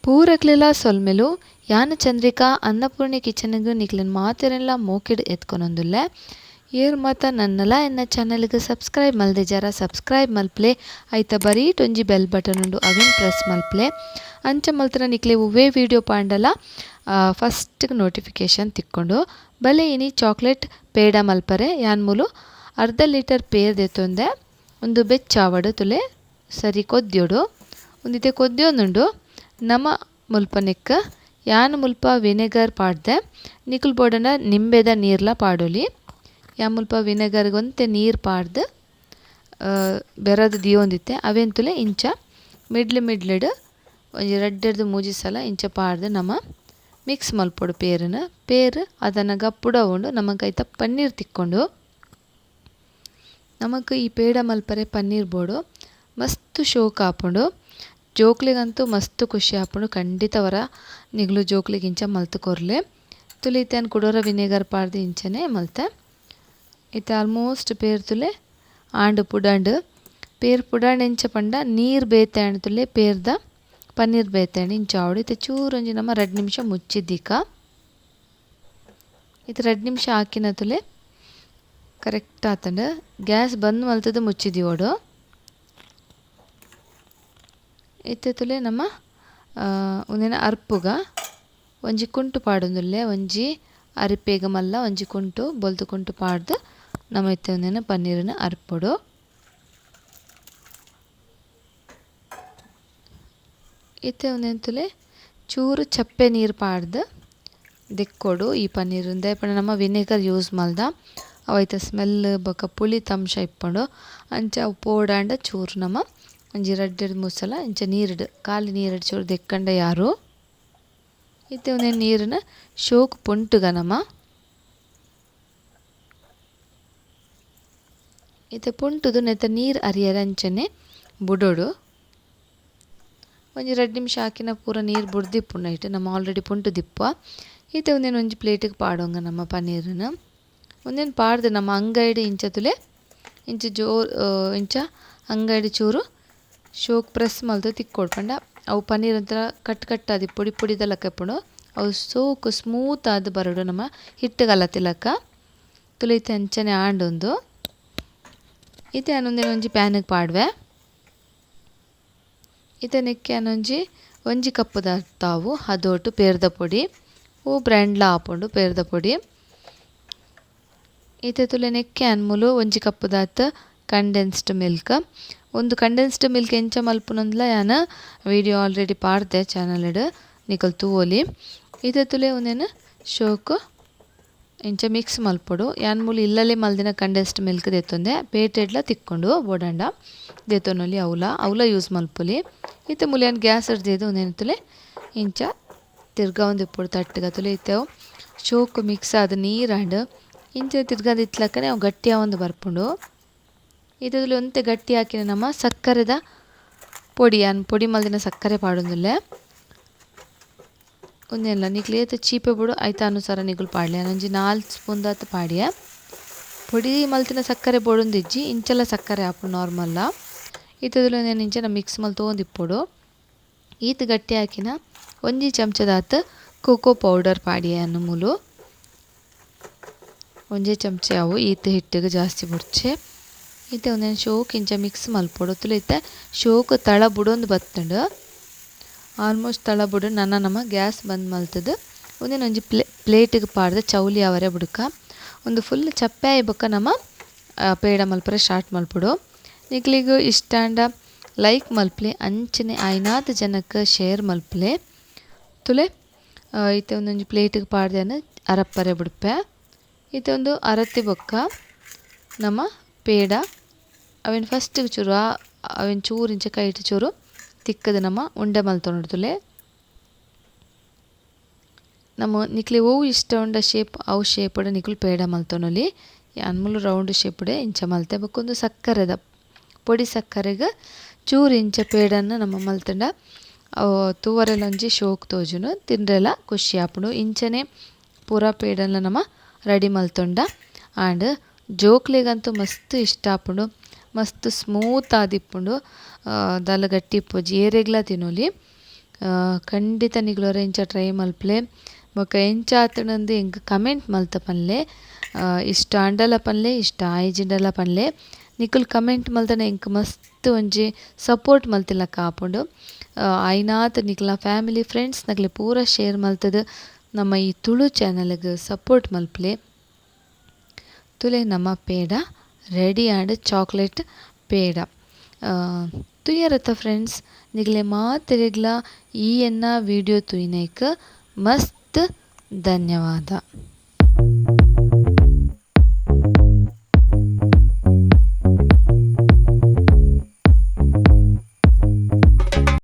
ಪೂರಕ್ಲೆಲ ಸೊಲ್ಮೆಲು ಯಾನ್ ಚಂದ್ರಿಕಾ ಅನ್ನಪೂರ್ಣಿ ಕಿಚನ್ ಗ್ ನಿಕ್ಲೆನ್ ಮಾತೆರೆನ್ಲ ಮೋಕೆಡ್ ಎತ್ಕೊನೊಂದುಲ್ಲೆ. ಏರ್ ಮಾತ ನನ್ನಲ ಎನ್ನ ಚಾನೆಲ್ ಗ್ ಸಬ್ಸ್ಕ್ರೈಬ್ ಮಲ್ದಿಜಾರ ಸಬ್ಸ್ಕ್ರೈಬ್ ಮಲ್ಪ್ಲೆ, ಐತ ಬರೀಟ್ ಒಂಜಿ ಬೆಲ್ ಬಟನ್ ಉಂಡು ಅವೆನ್ ಪ್ರೆಸ್ ಮಲ್ಪ್ಲೆ. ಅಂಚ ಮಲ್ತನ ನಿಕ್ಲೆ ಒವ್ವೇ ವಿಡಿಯೋ ಪಾಂಡಲ ಫಸ್ಟ್ ನೋಟಿಫಿಕೇಶನ್ ತಿಕ್ಕೊಂಡು. ಬಲೆ ಇನಿ ಚಾಕ್ಲೇಟ್ ಪೇಡ ಮಲ್ಪರೆ ಯಾನ್ ಮೂಲು ಅರ್ಧ ಲೀಟರ್ ಪೇರ್ ದೆತ್ತೊಂದೆ. ಒಂದು ಬೆಚ್ಚಾವಡು ತುಲೆ ಸರಿ ಕೊದ್ಯೋಡು ಒಂದಿತ್ತೆ ಕೊದ್ಯೋಂದುಂಡು. ನಮ ಮುಲ್ಪ ನೆಕ್ ಯಾನ್ ಮುಲ್ಪ ವಿನೆಗರ್ ಪಾಡ್ದೆ, ನಿಕುಲ್ ಬೋಡಂಡ ನಿಂಬೆದ ನೀರ್ಲ ಪಾಡೊಲಿ. ಯಾನ್ ಮುಲ್ಪ ವಿನೆಗರ್ ಒಂತೆ ನೀರ್ ಪಾಡ್ದು ಬೆರದು ದಿಯೊಂದಿತ್ತೆ. ಅವೆನ್ ತುಲೆ ಇಂಚ ಮಿಡ್ಲ್ ಮಿಡ್ಲ್ಡ್ ಒಂಜಿ ರಡ್ಡೆರ್ದ್ ಮೂಜಿ ಸಲ ಇಂಚ ಪಾಡ್ದು ನಮ ಮಿಕ್ಸ್ ಮಲ್ಪೊಡು ಪೇರುನು. ಪೇರು ಅದನಗ ಪುಡವುಂಡು, ನಮಕ್ ಐತ ಪನ್ನೀರ್ ತಿಕ್ಕೊಂಡು. ನಮಕ್ ಈ ಪೇಡ ಮಲ್ಪರೆ ಪನ್ನೀರ್ ಬೋಡು, ಮಸ್ತ್ ಶೋಕ್ ಆಪುಂಡು. ಜೋಕ್ಲೆಗಂತೂ ಮಸ್ತ್ ಖುಷಿ ಆಪುಂಡು. ಖಂಡಿತವರ ನಿಗ್ಲು ಜೋಕ್ಲೆಗ್ ಇಂಚ ಮಲ್ತ್ ಕೊರ್ಲೆ. ತುಲೆ ಇತ್ತೆ ಯಾನ್ ಕುಡೋರ ವಿನೆಗರ್ ಪಾಡ್ದು ಇಂಚನೆ ಮಲ್ತೆ. ಇತ್ತೆ ಆಲ್ಮೋಸ್ಟ್ ಪೇರ್ ತುಲೆ ಆಂಡ್ ಪುಡಂಡ್. ಪೇರ್ ಪುಡಂಡ್ ಎಂಚ ಪಂಡ ನೀರ್ ಬೇತೆ ಆಂಡ್ ತುಲೆ ಪೇರ್ದ ಪನ್ನೀರ್ ಬೇತೆ ಆಂಡ್ ಇಂಚ ಆವಡು. ಇತ್ತೆ ಚೂರೊಂಜಿ ನಮ್ಮ 2 ನಿಮಿಷ ಮುಚ್ಚಿದ್ದೀಕ. ಇತ್ತೆ 2 ನಿಮಿಷ ಹಾಕಿನ ತುಲೆ ಕರೆಕ್ಟ್ ಆತಂಡ್. ಗ್ಯಾಸ್ ಬಂದ್ ಮಲ್ತದು ಮುಚ್ಚಿದೀವೋಡು. ಇತ್ತೆ ತುಲೆ ನಮ್ಮ ಒಂದಿನ ಅರ್ಪುಗ ಒಂಜಿ ಕುಂಟು ಪಾಡೊಂದುಲ್ಲೆ, ಒಂಜಿ ಅರಿಪೇಗ ಮಲ್ಲ ಒಂಜಿ ಕುಂಟು ಬೊಲ್ದು ಕುಂಟು ಪಾಡ್ದು ನಮ್ಮ ಇತ್ತೆ ಒಂದಿನ ಪನ್ನೀರನ್ನ ಅರ್ಪೊಡು. ಇತ್ತೆ ಒಂದಿನ ತುಲೆ ಚೂರು ಚಪ್ಪೆ ನೀರು ಪಾಡ್ದು ದೆಕ್ಕೊಡು ಈ ಪನ್ನೀರಿಂದ. ಪಂಡ ನಮ್ಮ ವಿನೆಗರ್ ಯೂಸ್ ಮಲ್ದ ಅವೈತ ಸ್ಮೆಲ್ ಬೊಕ ಪುಳಿತ ಅಂಶ ಇಪ್ಪುಂಡು. ಅಂಚ ಅವು ಪೋಡಾಂಡ ಚೂರು ನಮ್ಮ ಒಂಜಿ ರಡ್ಡೆರ್ದ್ ಮೂಜಿ ಸಲ ಇಂಚ ನೀರುಡು ಖಾಲಿ ನೀರುಡು ಚೂರು ದೆಕ್ಕಂಡ ಯಾರು. ಇತ್ತೆ ಒಂದಿನ ನೀರನ್ನ ಶೋಕ್ ಪುಂಟುಗ ನಮ್ಮ ಇತ್ತೆ ಪುಂಟುದು ನೆತ್ತ ನೀರು ಅರಿಯರ ಅಂಚನೆ ಬುಡೋಡು. ಒಂಜಿ 2 ನಿಮಿಷ ಹಾಕಿನ ಪೂರ ನೀರು ಬುಡ್ದಿಪ್ಪುಂಡು. ನೈಟ್ ನಮ್ಮ ಆಲ್ರೆಡಿ ಪುಂಟು ದಿಪ್ಪ. ಇತ್ತೆ ಒಂದೇನು ಒಂಜಿ ಪ್ಲೇಟಿಗೆ ಪಾಡೋಂಗ ನಮ್ಮ ಪನ್ನೀರನ್ನ. ಒಂದೇನು ಪಾಡ್ದು ನಮ್ಮ ಅಂಗೈಡ್ ಇಂಚ ತುಲೆ ಇಂಚ ಜೋರ್ ಇಂಚ ಅಂಗೈಡ್ ಚೂರು ಶೋಕ್ ಪ್ರೆಸ್ ಮಲ್ತು ತಿಕ್ಕೊಡು. ಪಂಡ ಅವು ಪನ್ನೀರ್ ಒಂಥರ ಕಟ್ ಕಟ್ಟಾದಿ ಪೊಡಿ ಪೊಡಿದ ಲೆಕ್ಕ ಇಪ್ಪುಂಡು. ಅವು ಸೋಕು ಸ್ಮೂತ್ ಆದ್ ಬರಡು ನಮ್ಮ ಹಿಟ್ಟು ಕಲತಿಲಕ್ಕ. ತುಲೆ ಇತ್ತೆ ಅಂಚನೆ ಆಂಡೊಂದು. ಇತ್ತೆ ಒಂದೇನು ಒಂಜಿ ಪ್ಯಾನಿಗೆ ಪಾಡ್ವೆ. ಇತ್ತೆ ನೆಕ್ಕೆ ಒಂಜಿ ಒಂಜಿ ಕಪ್ಪುದ ತಾವು ಹದೋಟು ಪೇರ್ದ ಪೊಡಿ ಓ ಬ್ರ್ಯಾಂಡ್ಲ ಆಪುಂಡು ಪೇರ್ದ ಪೊಡಿ. ಇತ್ತೆ ತುಲೆ ನೆಕ್ಕೆ ಅನ್ಮುಲು ಒಂಜಿ ಕಪ್ಪುದಾತ್ ಕಂಡೆನ್ಸ್ಡ್ ಮಿಲ್ಕ್. ಒಂದು ಕಂಡೆನ್ಸ್ಡ್ ಮಿಲ್ಕ್ ಎಂಚ ಮಲ್ಪುನಂದ್ಲ ಯಾನ್ ವಿಡಿಯೋ ಆಲ್ರೆಡಿ ಪಾಡ್ದೆ ಚಾನಲ್ಡ್ ನಿಕಲ್ ತೂವೊಲಿ. ಇತ್ತೆ ತುಲೆ ಒಂದೇನು ಶೋಕು ಇಂಚ ಮಿಕ್ಸ್ ಮಲ್ಪೊಡು. ಯಾನ್ ಮೂಲು ಇಲ್ಲಲೆ ಮಲ್ದಿನ ಕಂಡೆನ್ಸ್ಡ್ ಮಿಲ್ಕ್ ದೆತ್ತೊಂದೆ, ಪೇಟೆಡ್ಲ ತಿಕ್ಕೊಂಡು ಬೋಡಂಡ ದೆತ್ತೊನೊಲಿ ಅವಲ ಅವಲ ಯೂಸ್ ಮಲ್ಪೊಲಿ. ಇತ್ತೆ ಮೂಲು ಯಾನ್ ಗ್ಯಾಸ್ ಹಿಡ್ದಿದ್ದು ಒಂದೇನು ತುಲೆ ಇಂಚ ತಿರ್ಗಾವೊಂದು ಇಪ್ಪೊಡು ತಟ್ಟುಗ. ತುಲೆ ಇತ್ತೆ ಅವು ಶೋಕು ಮಿಕ್ಸ್ ಆದ್ ನೀರಾಂಡ್ ಇಂಚ ತಿರ್ಗಾದ್ ಇತ್ಲಕ್ಕನೆ ಅವು ಗಟ್ಟಿ ಆವೊಂದು ಬರ್ಪುಂಡು. ಇದ್ರಲ್ಲಿ ಒಂತೆ ಗಟ್ಟಿ ಹಾಕಿನ ನಮ್ಮ ಸಕ್ಕರೆದ ಪೊಡಿ, ಯಾನ್ ಪೊಡಿ ಮಲ್ದಿನ ಸಕ್ಕರೆ ಪಾಡೊಂದುಲ್ಲೆ. ಒಂದೆಲ್ಲ ನಿಕ್ಲು ಏತ್ ಚೀಪೆ ಬೊಡು ಐತ ಅನುಸಾರ ನಿಕುಲು ಪಾಡ್ಲೆ. ಒಂಜಿ 4 ಸ್ಪೂನ್ ದಾತ್ ಪಾಡಿಯ. ಪೊಡಿ ಮಲ್ತಿನ ಸಕ್ಕರೆ ಬೋಡೊಂದಿಜ್ಜಿ, ಇಂಚಲ ಸಕ್ಕರೆ ಆಪುಂಡು ನಾರ್ಮಲ್ಲ. ಇತ್ತದ್ರಲ್ಲಿ ಒಂದೇನು ಇಂಚನ ಮಿಕ್ಸ್ ಮಲ್ತೊಂದಿಪ್ಪೊಡು. ಈತ್ ಗಟ್ಟಿ ಹಾಕಿನ ಒಂಜಿ ಚಮಚದಾತ್ ಕೋಕೋ ಪೌಡರ್ ಪಾಡಿಯ ಅನ್ನು ಮೂಲು. ಒಂಜೇ ಚಮಚ ಅವು ಈತ್ ಹಿಟ್ಟಿಗೆ ಜಾಸ್ತಿ ಬೊಡ್ಚೆ. ಇತ್ತೆ ಒಂದೇನು ಶೋಕ್ ಇಂಚ ಮಿಕ್ಸ್ ಮಲ್ಪೊಡು. ತುಲೆ ಇತ್ತೆ ಶೋಕ್ ತಳ ಬುಡೊಂದು ಬತ್ತುಂಡು. ಆಲ್ಮೋಸ್ಟ್ ತಳ ಬುಡು ನನ ನಮ ಗ್ಯಾಸ್ ಬಂದ್ ಮಲ್ತದು ಒಂದೇನು ಒಂಜಿ ಪ್ಲೇಟಿಗೆ ಪಾಡ್ದು ಚೌಲಿ ಅವರೆ ಬುಡ್ಕ ಒಂದು ಫುಲ್ ಚಪ್ಪೆ ಆಯಿ ಬೊಕ್ಕ ನಮ ಪೇಡ ಮಲ್ಪರೆ ಸ್ಟಾರ್ಟ್ ಮಲ್ಪೊಡು. ನಿಕ್ಲೆಗ್ ಇಷ್ಟಾಂಡ ಲೈಕ್ ಮಲ್ಪ್ಲೆ, ಅಂಚನೆ ಆಯ್ನಾತ್ ಜನಕ್ ಶೇರ್ ಮಲ್ಪ್ಲೆ. ತುಲೆ ಇತ್ತೆ ಒಂದೊಂಜಿ ಪ್ಲೇಟಿಗೆ ಪಾಡ್ದೇನ ಅರಪ್ಪರೆ ಬುಡ್ಪೆ. ಇತ್ತೆ ಒಂದು ಅರತಿ ಬೊಕ್ಕ ನಮ ಪೇಡ ಅವೆನ್ ಫಸ್ಟ್ ಚೂರು ಅವೆನ್ ಚೂರು ಇಂಚ ಕೈಟ್ ಚೂರು ತಿಕ್ಕದ ನಮ ಉಂಡೆ ಮಲ್ತೊನೊಡು. ತುಲೆ ನಮ್ಮ ನಿಕ್ಲೆ ಒವು ಇಷ್ಟ ಉಂಡ ಶೇಪ್ ಅವು ಶೇಪುಡು ನಿಕುಲು ಪೇಡ ಮಲ್ತೊನೊಲಿ. ಯಾನ್ ಮೂಲು ರೌಂಡ್ ಶೇಪುಡೆ ಇಂಚ ಮಲ್ತೆ. ಬೊಕ್ಕೊಂದು ಸಕ್ಕರೆದ ಪೊಡಿ ಸಕ್ಕರೆಗ್ ಚೂರು ಇಂಚ ಪೇಡನ್ನು ನಮ್ಮ ಮಲ್ತಂಡ ಅವು ತೂವರೆಲ ಒಂಜಿ ಶೋಕ್ ತೋಜುನು, ತಿಂಡ್ರೆಲ ಖುಷಿ ಆಪುಂಡು. ಇಂಚನೆ ಪೂರಾ ಪೇಡನ್ನ ನಮ ರೆಡಿ ಮಲ್ತೊಂಡ. ಆಂಡ್ ಜೋಕ್ಲೆಗಂತೂ ಮಸ್ತ್ ಇಷ್ಟ ಆಪುಂಡು, ಮಸ್ತ್ ಸ್ಮೂತ್ ಆದಿಪ್ಪುಂಡು, ದಾಲ ಗಟ್ಟಿ ಇಪ್ಪುಜಿ, ಏರೆಗ್ಲ ತಿನೊಲಿ. ಖಂಡಿತ ನಿಕ್ಲೊರ ಇಂಚ ಟ್ರೈ ಮಲ್ಪುಲೆ ಬೊಕ ಎಂಚ ಆತ್ಂಡ್ ಎಂಕ್ ಕಮೆಂಟ್ ಮಲ್ತ್ ಪನ್ಲೆ. ಇಷ್ಟ ಆಂಡಲ ಪನ್ಲೆ, ಇಷ್ಟ ಆಯಿಜಿಂಡಲ ಪನ್ಲೆ. ನಿಕುಲು ಕಮೆಂಟ್ ಮಲ್ತಂಡ ಎಂಕ್ ಮಸ್ತ್ ಒಂಜಿ ಸಪೋರ್ಟ್ ಮಲ್ತಿಲಕ ಆಪುಂಡು. ಆಯಿನಾತ್ ನಿಕ್ಲ ಫ್ಯಾಮಿಲಿ ಫ್ರೆಂಡ್ಸ್ ನಕ್ಲೆ ಪೂರ ಶೇರ್ ಮಲ್ತದ್ ನಮ್ಮ ಈ ತುಳು ಚಾನೆಲ್ಗ್ ಸಪೋರ್ಟ್ ಮಲ್ಪುಲೆ. ತುಲೆ ನಮ್ಮ ಪೇಡ ರೆಡಿ ಆಂಡ್, ಚಾಕ್ಲೇಟ್ ಪೇಡ. ತುಯರತ ಫ್ರೆಂಡ್ಸ್, ನಿಕ್ಲೆ ಮಾತೆರೆಗ್ಲ ಈ ಎನ್ನ ವಿಡಿಯೋ ತೂಯಿನೈಕ್ ಮಸ್ತ್ ಧನ್ಯವಾದ.